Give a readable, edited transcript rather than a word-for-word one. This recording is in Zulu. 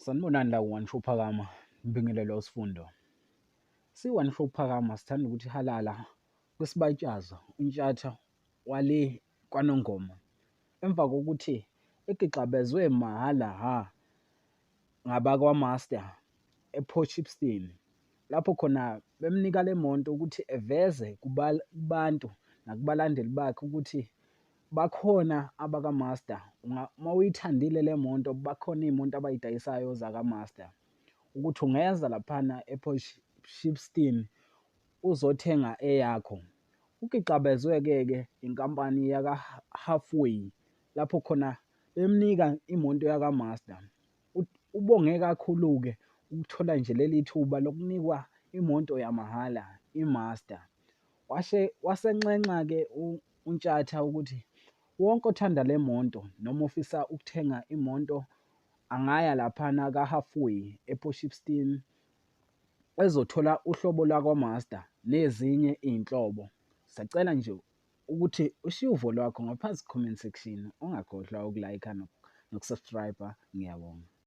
Sanibonani la ku-One Show Phakama, ngibingelele uSifundo. Si-One Show Phakama sithanda ukuthi halala kwisibatshazo uNtshatha wale kwaNongoma emva kokuthi egixabezwe mahhala hha ngabakwaMaster ePort Shepstone lapho khona bemnika le monto ukuthi eveze kubantu nakubalandeli bakhe ukuthi bakhona abakaMaster. Uma uyithandile le monto bakhona iy'monto abay'dayisayo zakaMaster. Ukuthi ungeza laphana ePort Shepstone uzothenga eyakho. Ugixabezwe-ke ke inkampani yaka-Halfway lapho khona bemnika imoto yakaMaster. Ubonge kakhulu-ke ukuthola nje leli thuba lokunikwa imoto yamahhala i-Mazda. Washe wasenxenxa-ke uNtshatha ukuthi wonke othanda le monto noma ofisa ukuthenga imonto angaya laphana ka-Halfway ePort Shepstone ezothola uhlobo lwakwaMazda nezinye iy'nhlobo. Sacela nje ukuthi ushiye uvo lwakho ngaphansi comment section, ungakhohlwa uku-like noku-subscribe. Ngiyabonga.